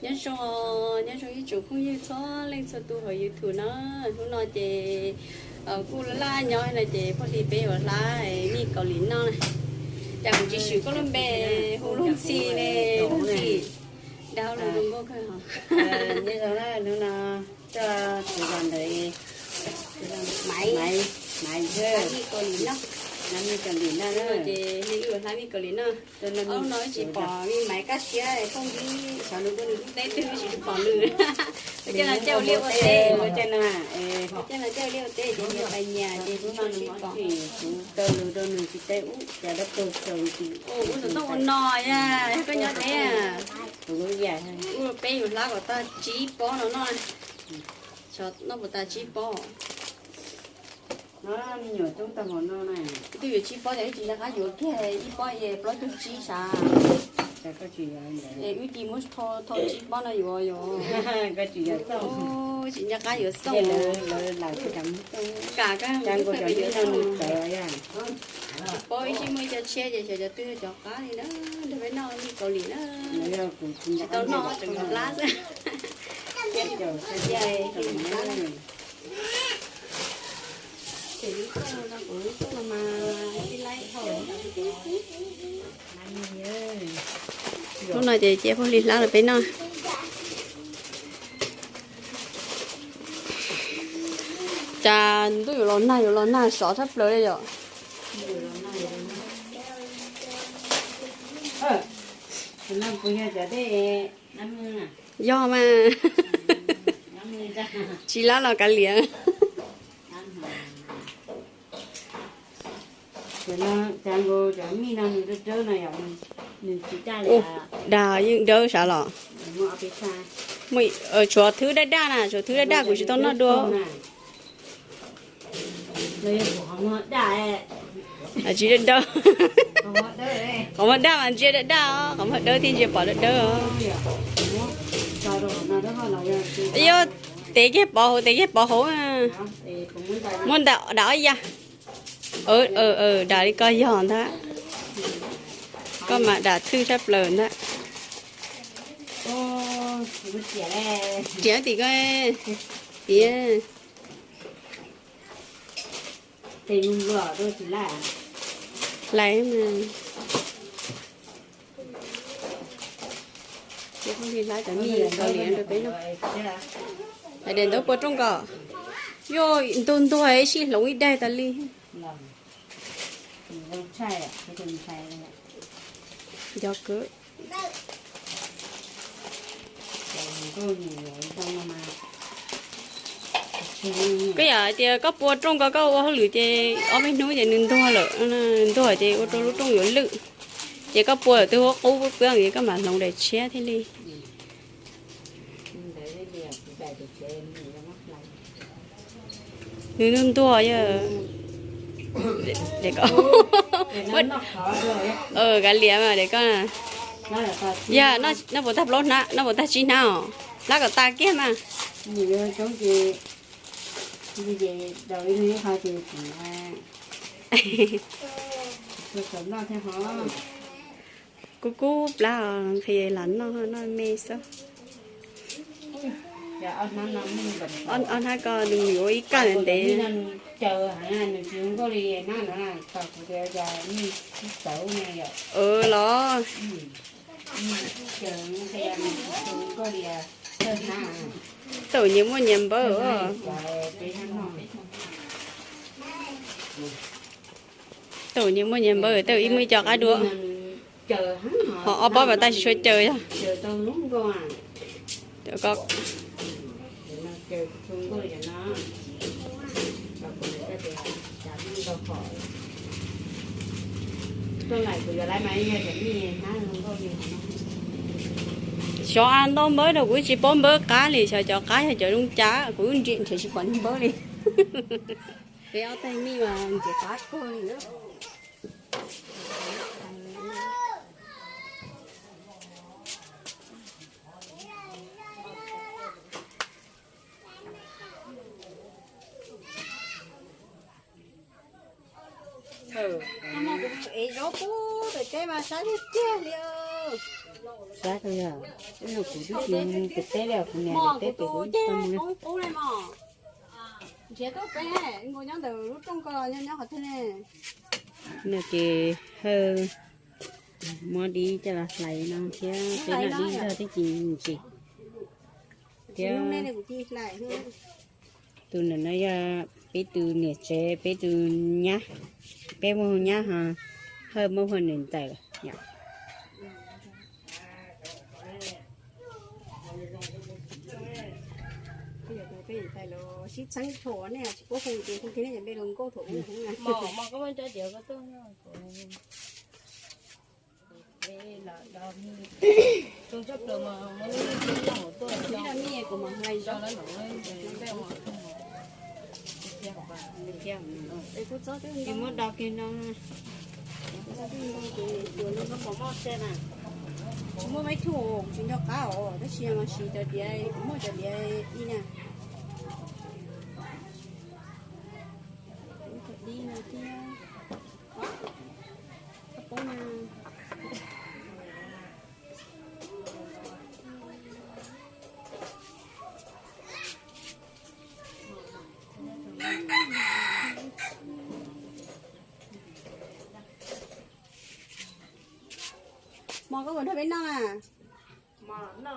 Nyob zoo, nyob zoo ib tsoom phooj ywg txhua leej txhua tus hauv YouTube no. Hnub no ces kuj laj laj nyob no ces Phooj Ywg peb yuav hlab mij Kaus Lim noj na. Cas kuv tsis swm koj lub npe hu luag ntxhi ne, luag ntxhi. Dag luag zoo nkauj kawg os. Nyob zoo na, hnub no tuaj tus zos ntawd, Maiv, Maiv, hlab mij Kaus Lim noj. Hlab mij Kaus Lim noj na. Ces wb yuav hlab mij Kaus Lim noj. Ob hnub no wb tsis pom me Maiv kaj siab phooj ywg, xyov nws ua nws lub teb twg wb tsis pom nws. Ua cas no caij ua liaj ua teb, ua cas no caij ua liaj ua teb ces nyias pais nyias ces kuv tsis pom. Kuv taw lus rau nws tsis teb ub, cas dab tuag xyaw ti. Ua xov tooj ua no yog koj nyob deb. Kuv lub yam, ua peb yus hlab kom tag tsib pob no noj. Xyov noj puas tag tsib pob. No me nyuam coob tag npaum no na. Twb yuav tsib pob ces wb tsis nco qab yuav kiag ib pob es plaub caug tsib sav. Es wb cia muab thau tsib pob no yuav yom. Tsis nco qab yuav xauj. Kam, pob ib sij muaj ib co tshiab ces xyov cov twg cov qab li na. Nrog peb noj mij Kaus Lim na. Tsis tau noj tseem nplab xwb. Hnub no ces cia Phooj Ywg hlab los peb noj. Cas ntuj yuav los nag, yuav los nag sov tshaj plaws li yom. Yog mas. Tsis hlab los kav liam. Dag yeej dawb sav los. Tshuav thwb daj daj na, tshuav thwb daj daj kuv tsis tau noj dua. Tsis dawb dawb. Qhov muag daj mas ntsia daj daj os, qhov muag dawb thiaj ntsia pom dawb dawb. Yog tev kiag pov hauv, tev kiag pov hauv. Muab dam ob ya. Dam li koj yog ntag. Koj mas dam thwj tshaj plaws ntag. Riam tim ko, tias. Lais mas. Ces phooj ywg hlab cov mij Kaus Lim rau peb noj. Hais tias ntaub pua rooj nkaus. Yog ntuag ntuag ib sij hloov ib daig tas li. Yog kawg. Koj yam hais tias koj pua rooj ko koj ua hauj lwm ces ob peb hnub ces nws ntuag lawm, ntuag ces ua rau lub rooj yuav lwj. Ces koj pua lawm twb huab qub pab ces koj mam hloov daim tshiab thiaj li. Nws ntuag ntuag yog. Kav liam mas de koj. Yog noj puas tag plaub hnab, noj puas tag tsib hnab os. Hlab kom tas kiag mas. Kub kub plab os, nqhis los noj, noj me xwb. Ob hnab ko nws ua ib kaj ntev. Los. Tau nyias muaj nyias npawb. Tau nyias muaj nyias npawb, tau ib muaj ib co qab dua. Ho ob pob pas tag tsis tshua caws yog. Xyov ntau npawb rau kuv tsis paub npawb qab li, xyov cov qab yog cov zoo cas kuv nrhiav nrhiav tsis pom niag npawb li. Peb ob tag mij mas ntxiv qab kawg li. Ev zaub pub tom teb mas sab tiag tiag li os. Sab ko yog, kuv twb tsis mus pem teb li, kuv niam pem teb pem kuv tsis tau mus li. Nrhiav tuaj peb, nkaus nyob ntawm lub rooj ko los nyob nyob qhov twg ne? No ces Hawj muab dib coj los hlais no thiab, peb noj dib zog twb tsis ntsis thiab. Tus ntawm no yog peb tus niam tsev, peb tus nyab, peb muaj nyab ho, Hawj muab hu nws ntxawm lawm yom. Sib txheeb thaum nej tsis paub hu ces hu kiag nej cov npe los nkauj thaum ub. Muab do kiag no. Tsis muaj maib thuj, kuv tsis nco qab os, tab sis mas siv cov diav, kuv muaj cov diav ib na. Dib no thiab. Koj poob na. Mov koj ua nrog peb noj na.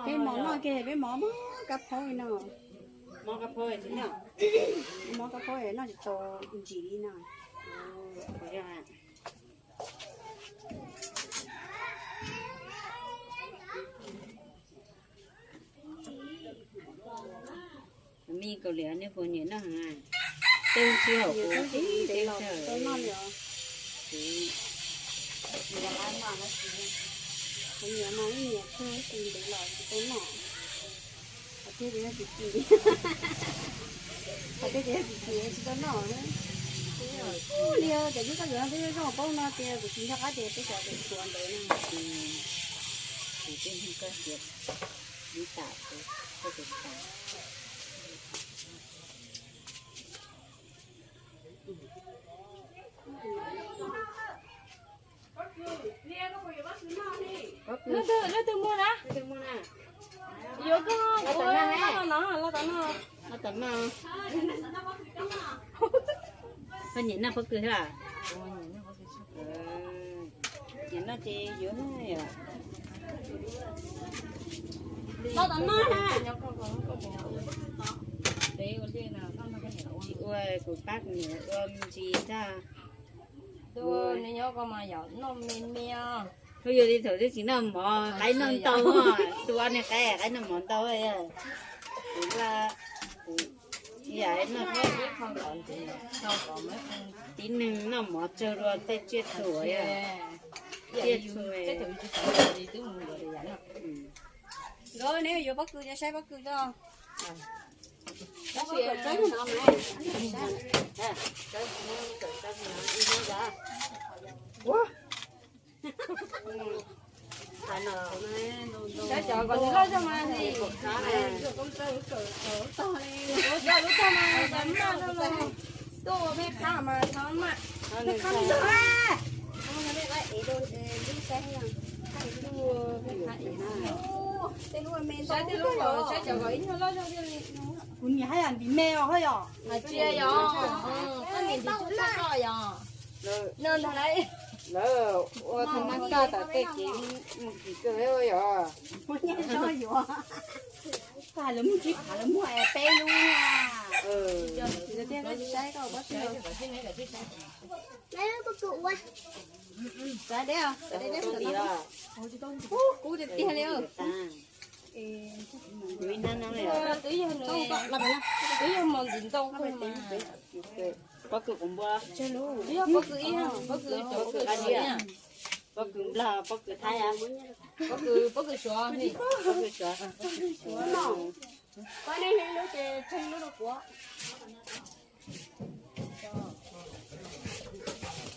Peb mov noj kiag, peb mov mov kab phaub no. Mov kab phaub tsis noj, mov kab phaub noj tsis tau ntsim li no. Me Kaus Lim nej puas nyiam noj heev? Tej tsis haum kuv, tej tsis tau noj li os. Kuv nyiam mas ib nyiam kawg, tab sis ntev los tsis tau noj. Qhov twg ces yog tsis tim, qhov twg ces yog tsis tim tsis tau noj. Ua li os, cov yub koj yuav twb zoo paub no tias kuv tsis nco qab tias peb cov tes tshuav ntawd no. Kuv tej neeg koj tias dib tas, koj tes tas. Leej twg, leej twg muag na? Yuav koj, los tom no, los tom no. Koj nyiam noj pob kws thiab? Nyiam noj ces yuav. Los tom no na. Tsis ua kuv pab kuv niam ua me ntsis ntag. Nws nyob ko mas yog noj me me. Kuj yog li thaum twb tsis noj mov qaib noj ntau, tus niag qaib qaib noj mov ntau. Kuv, kuv yam noj, tib neeg noj mov tsawg dua tej tsiaj txhu, tsiaj txhu. Nkawd neb yuav pob kws, saib pob kws tso. Saib cov kom nws loj zog mas li. Lub tog mas tau maj, tuaj ua peb qab mas tau maj. Peb qab me zog. Saib tej lub, saib cov kom ib nyuag loj zog thiaj li. Kuv niam haj yam ntim me os hoj yom. Hais tsis yog, koj niam ntim tsuj tsuag koj yom. No ntag lauj. Lawv ua tha nab kaj tas tej kev mus kim kawg yom. Muaj nyiaj zog yuav. Koj hais lawv muaj tsib phav lawv muaj es peb lub na. Saib koj pob kws. Saib deb, saib deb, kub tiag tiag li. Twb yog nws, twb yog mos ntxim ntau kawg mas. Pob kws kuv npua. Twb yog pob kws ib, pob kws cov pob kws qab zib, pob kws nplog, pob kws thaib, pob kws, pob kws suav, pob kws suav. Pab nej lub ces tseg lub rau kuv.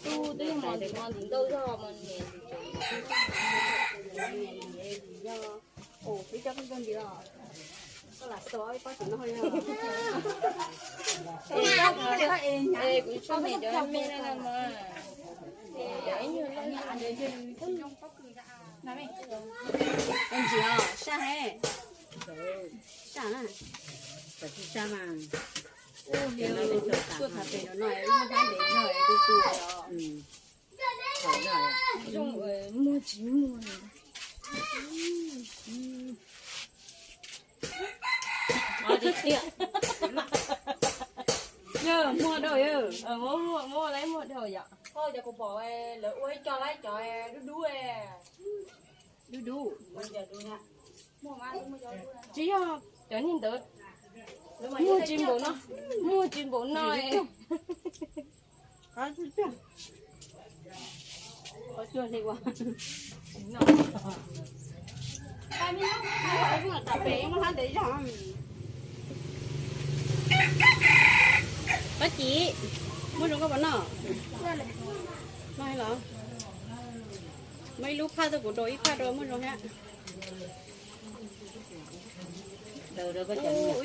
Tub twb yog mos ntxim, mos ntxim ntau zog mas niam. Ua peb coj koj nti los, koj lam xav ib pob tsuas no yog. Es kuv tsuas niam cov me no mas, cov ib nyuag loj. Ntsis os, sab he. Sab na. Tuaj tham pem no, muaj hlab ntev zog tu tu os. Zoo muag tsis muag. Yog muag dhau, muag dhau yom. Koj cov kuv pom lawv ua ib co lawm, cov dub dub. Dub dub. Tsis yog cov niag ntawd, muag tsis npaum no, muag tsis npaum no. Qhov cuag hli ua. Tam pem muaj hlab ntev zog. Qab ci, muaj zoo koj puas noj? Noj los? Muaj ib lub phaj tuaj kuv rau ib phaj rau muaj zoo thiab. Wb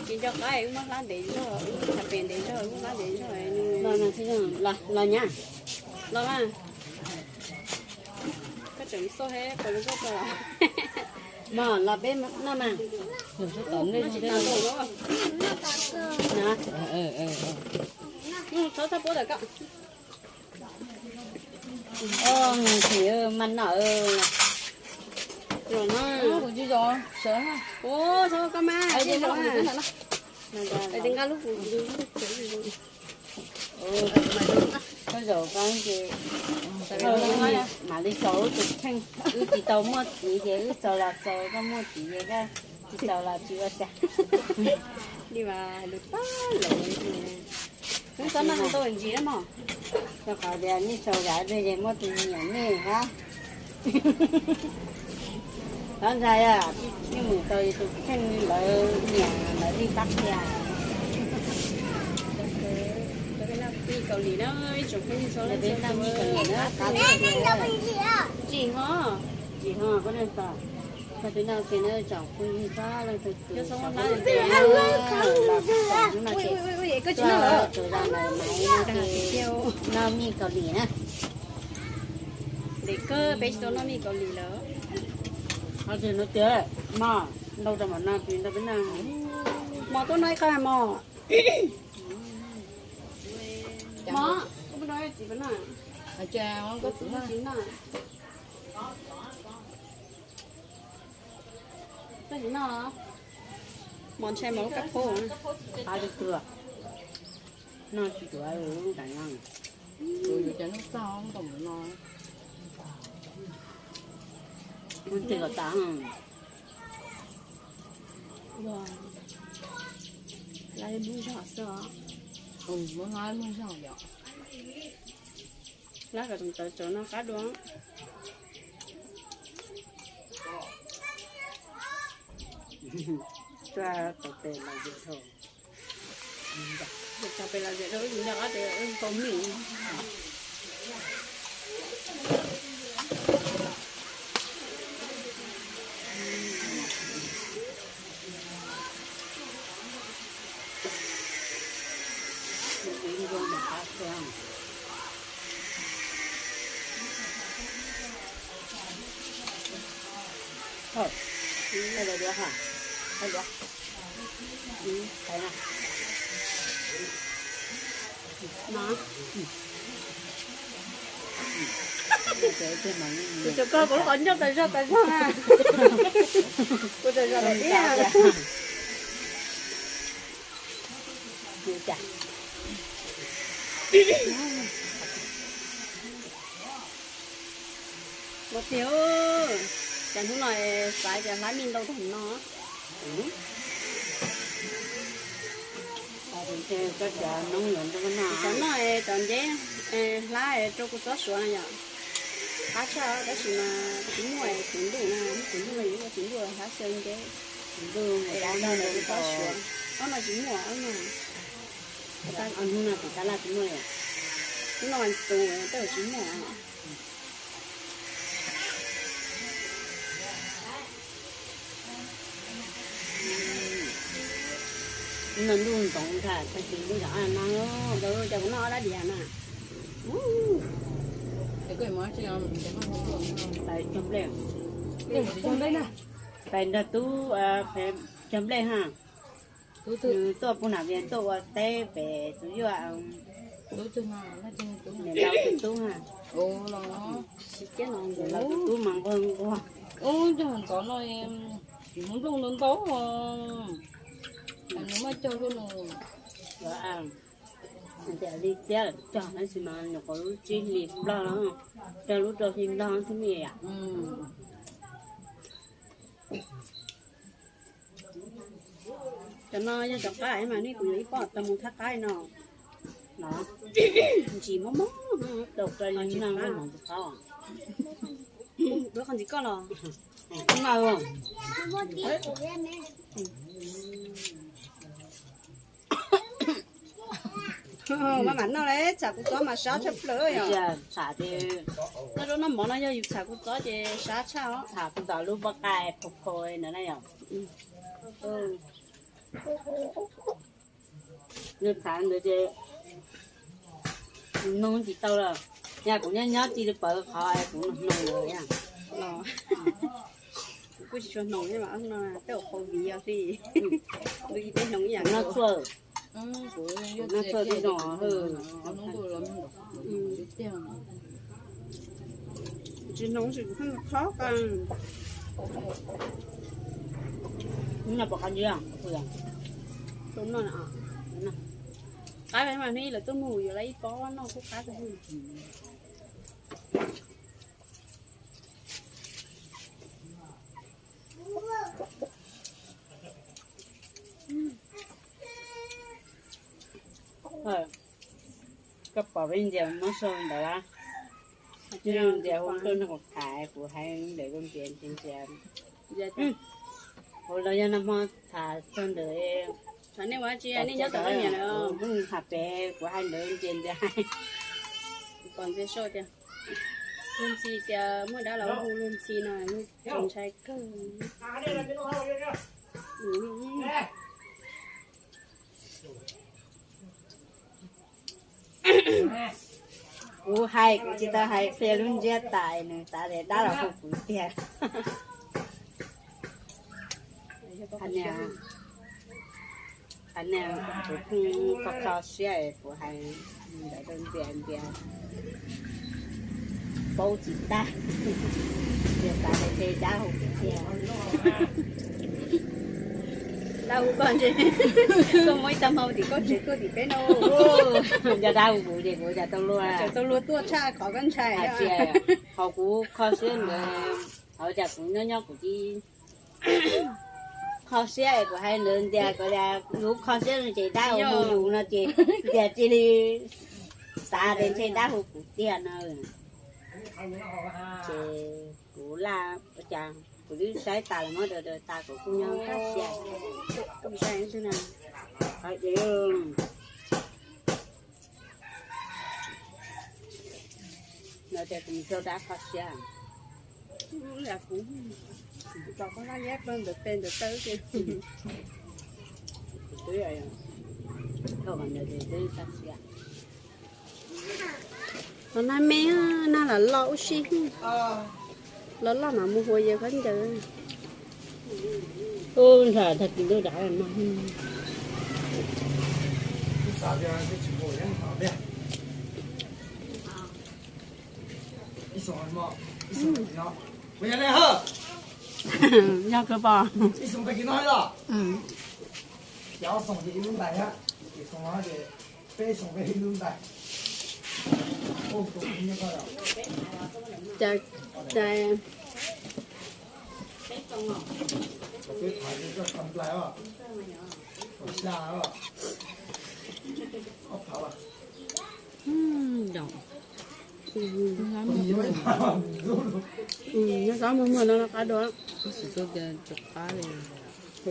tsis nco qab, wb muab hlab ntev zog, wb tham pem ntev zog, wb muab hlab ntev zog. Los nyab, los mas. Koj tseem xauj thiab, koj tseem xauj tau los? Mog, los peb noj mas. Txhob txhob puab tawm koj. Txiv mas noj. Kuv tsis zoo sawv. Ua txhob koj mas, tsis zoo. Nqa lub kuv. Koj zaum koj ces mam li xaus wb tus kheej. Wb tsis tau muaj txiv ces wb txaus los txaus, koj muaj txiv ces koj tsis txaus los tsis ua cas. Li mas lus pab lawm. Wb txhob noj ntau ntsis na mog. Rau qhov tias nej sau zam dej ces muaj tus nyiam nej hab. Txhob ntshai, yeej mus tau tus kheej lawv nyiam lawv li pab qhia. Kaus lim na, ib tsoom phooj ywg txhua leej txhua tus. Tsim ho, tsim ho, koj leej tau, koj twb noj ke na tsoom phooj ywg txhua leej txhua tus. Koj tsis noj lawm? Noj mij kaus lim na. Ntev kawg peb tsis tau noj mij kaus lim lawm. Ho tsis noj tiag, mog, ntau rau mov no tsis ntau peb noj. Mog tuaj noj ib qho mog. Mog, koj puas noj txiv puas noj? Koj tsis noj. Koj tsis noj. Mog ntshai mog lub kab phaub. Noj tsis tuav lub ntam no. Tus yus cov noj txog nkaus no. Lub ntseg kom tas. Lawv muag zog xwb os. Muab hlab muag zog yom. Hlab kom tawv tawv no qab dua. Txog tau pem los yam dhau. Txog pem los yam dhau, wb tsis nco qab tias wb tau mij. Kuv cov koj kuv lub qhov ncauj tas zog tas zog na. Kuv tas zog tas zog. Ua tiag, cas hnub no xav cas hlab mij ntau tag no. Xav noj cov nceb hlab rau kuv txob suav no yom. Qab tshaj tab sis mas kuv muaj kuv ntuj no, kuv ntuj no yuav ua kuv ntuj hlab xyaw nceb. Kuv ntuj no kuv txob suav, ob no tsis muaj, ob no. Hnub no kuv tab laj tsis muaj li. Hnub no vas xuv tej zaum tsis muaj. Noj ntuj ntxoov ntag, tag kis ntuj yog no. Ntxoov cas kuv noj ob dab diav na. Tais cog nplej. Pais nrog tub cog nplej ha. Nws tuaj puag Nam Vias tuaj ua teb pem tus Yuaj, niam laus tus tub ha. Niam laus tus tub mas nquag nquag. Ub, cog ntxov no, nws muaj nplooj ntau ntau, nws muaj cog luaj nws. Tias li thiab cog tab sis mas nyuam qhuav lub tsib hli nplog, cog lub rau hli nplog thiab ne yom. Cov no yog cov qaib mas nej kuv yuav ib pob tau mus thab qaib no. No, ntsis mob mob, tau koj li no, qhov ntxiv koj los. Maj mam noj li, txham kuv txob mas sab tshaj plaws yom. Txham ces noj zaub noj mov no yog yus txham kuv txob ces sab tshaj os. Txham kuv txob lub pob qa phau phau ntawd na yom. Nws txham ntawd ces noog tsis tau lawm. Yog kuv nyob nyob tsis li pawv qhov kuv noog lawm. Kuv kuj tsis tshua hnoos, tej zaum qhov viv yog li, kuv ib peb hnoos ib yam no txhua, no txhua tib zoo. Tsis hnoos sis kuv khob qa. Noj pom qab ntsia, tus no, qab mas ne lawv tuaj mus yuav lawv ib pob noj kuj qab kawg. Koj pom peb ntsia muab sau ntawd lawm. Ntsia hu tuaj no kuv tham kuv hais ntawm ntsia ntsia ntsia. Kuv los yog nag hmo tham txog ntawm, tham pem kuv hais ntawd ntsia ntsia hais. Pom ntsia sau tias luag ntxhi tias muaj dab los hu luag ntxhi no, txaus ntshai kawg. Kuv hais kuv tsis tau hais qhia lub ntsiab tas nws xav tias dab los hu kuv tiag. Qhov niag kuv pheej kho kho siab es kuv hais ntawd rau ntxias ntxias paub tsis tag. Ntxias tas ntshe dab hu kuv tiag. Dab hu koj ntshe, koj muaj ib tag hmo tim koj tsev tuaj tim peb no. Yog dab hu kuv ces kuv cas tau luag, tau luag tuaj tshaj qhov koj ntshai. Qhov kuv kho siab ntawd, qhov cas kuv nyob nyob kuv tib kho siab es kuv hais ntawd ntias kuv tias yus kho siab no ces dab hu yus no ces ntias cia li xav tias ntshe dab hu kuv tiag no. Ces kuv laj ua cas kuv twb saib tas los muab daws daws tas kuv kuj nyob kho siab. Hais tias no tias kuv mus rau dab kho siab. Kuv tso koj laj yab ntawd tes ntawd taw ces kuv twb, koj ntawd twb kho siab. Los nag me, nag lam loj ub sij, los loj mam mus hua yawg khaub ncaws. Ub, nrog tag kis ntuj dam no. Yog kawg pom. Cas, cas Nyob qab muag muag no qab dua. Kuv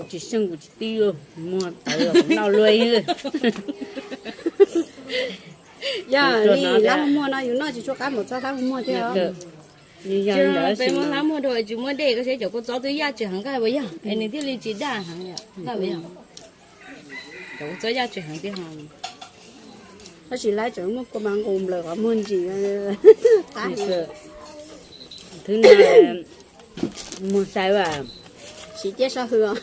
tsis seej kuv tsis tib muag tawv los kuv noj luaj ib. Yog li hlab muag no yus noj tsis tshua qab npaum txog hlab muag thiab. Peb muab hlab muag rau tsis muaj dej, koj saib cov kua txob twb yaj tsawg heev, koj hais puas yog? Es nws thiaj li tsis daj heev, koj puas yog? Cov kua txob yaj tsawg heev tiag. Tab sis laib tseem muaj kua mas nqus nplawm qhov muag ntsis. Qab heev. Thwb no, Muag sai as. Siv ciaj sab hwm os.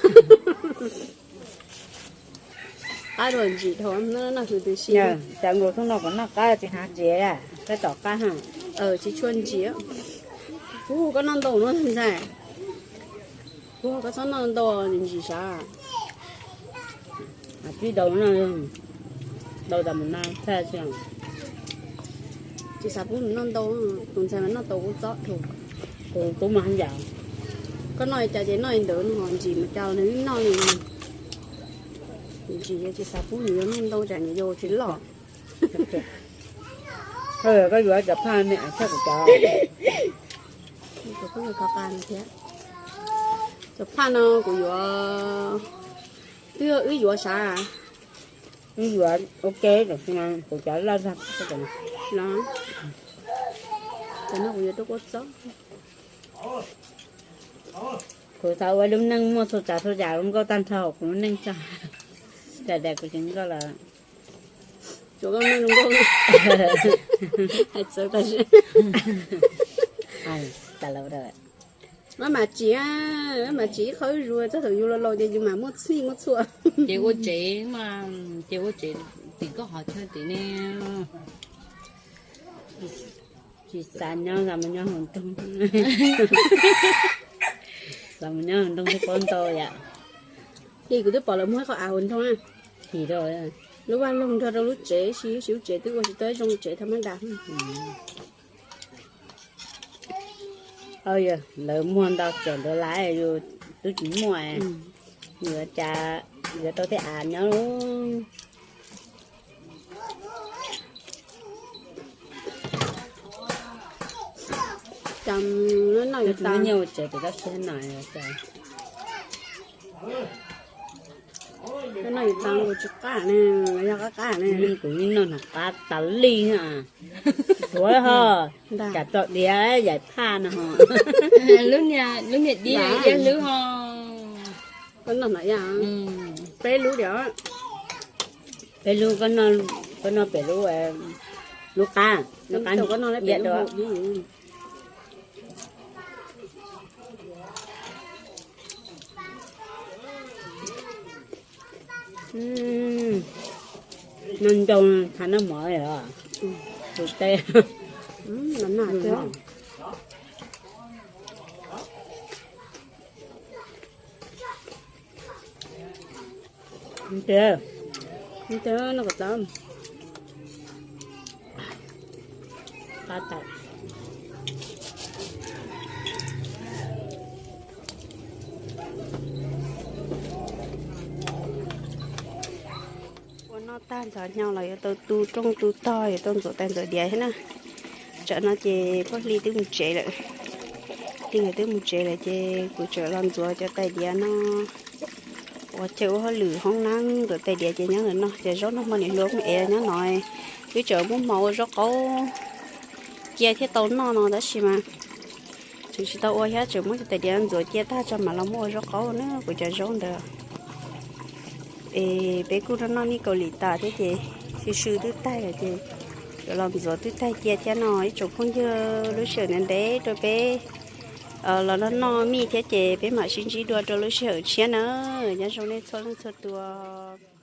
Qab dua ntsim dhau, noj hwm twb si. Cas nkaus tub no kom noj qab tsis hnav ntsim, peb tom qab. Tsis tshua ntsim. Ub, koj noj ntau no ntxhais. Ub, koj txhob noj ntau, ntsim sav. Tib daus no, daus tas mus na, tsis xav pub nws noj ntau, tus ntxhais mas noj tau kuv txob dhau. Tus tub mas heev yam. Koj noj li cas ces noj li ntawd no, ntsim mus cas nws noj li. Ntsim tsis xav pub nws yuav noj ntau tsam nws yuav tsis loj. Koj yuav cov phaj me as thiab kuv cov. Cov phaj no kuv yuav, twb yog wb yuav sav. Wb yuav ua ke tam sim no kuv cov loj zog. Cov no kuv yuav rau kua txob. Kuv xav ua lub neej muaj txhua tsav txhua yam zoo nkauj tag nrho hauv kuv lub neej tso. Tam sim kuv tsis nkauj los, tsuas koj neej zoo nkauj hais txawv tas zog. Maj mam tsim, maj mam tsim ib qho zuj zus, txog thaum yus laus laus ces yus mam muaj txhij muaj txhua. Ces ua tsev mas, ces ua tsev tim koj qhov chaw tim ne. Tsis xav nyob, xav mus nyob hauv nroog. Xav mus nyob hauv nroog thiaj paub ntau yam. Ces kuv twb pom lawv muag ib qho av hauv nroog na. Chim rau. Lub vaj loog nrog rau lub tsev, sis lub tsev twb ua tsis tau zoo, tsev thaj mab das. Lawv muag ntau tseem ntawd lawm, yus twb tsis muaj, yuav cas yuav tau tej av nyob. Ces nyob ua tsev ces tab sis no, no yus tas kuv tsis qab ne, yog qab qab ne. Kuv yeej noj hnav qab tas li na. Tuav ho, tsam txom diav yaim phaj no ho. Lub niag diab iab hlwb ho. Koj noj hnav, peb lub diam. Peb lub, koj noj pem lub, lub qab, lub qab. Noj ncau thav noj mov os, tus teb. Ntiag, ntiag, no kom tau. Qab tas. Ua noj tag ntxov nyo los yuav tau tu rooj tu tog, yuav tau ntxuav tais ntxuav diav thiab na. Tsam no ces poj Hli twb mus tsev lawm. Tij nkawd twb mus tsev lawm ces kuv tseem los ntxuav cov tais diav no. Ua cas ua hauj lwm hoob nab ntxuav tais diav ces nyob ntawm no, cov zaub noj hmo niam hluas pheej ev nyob no. Twb tseem muab hmo ua zaub qaub cia thiaj tau noj no tab sis mas tseem tsis tau ua thiab, tseem muab cov tais diav ntxuav cia tag tso mam los muab ua zaub qaub na kuv cov zaub ntawd. Es peb kuj noj noj nij Kaus Lim tas thiab ces sw sw twb taig lawm ces yuav los ntxuav twb taig cia thiab no ib tsoom phooj ywg. Lub sij hawm ntev ntev rau peb los noj noj mij thiab ces peb mam sib ntsib dua rau lub sij hawm tshiab na. Nyob zoo nej txhua leej txhua tus.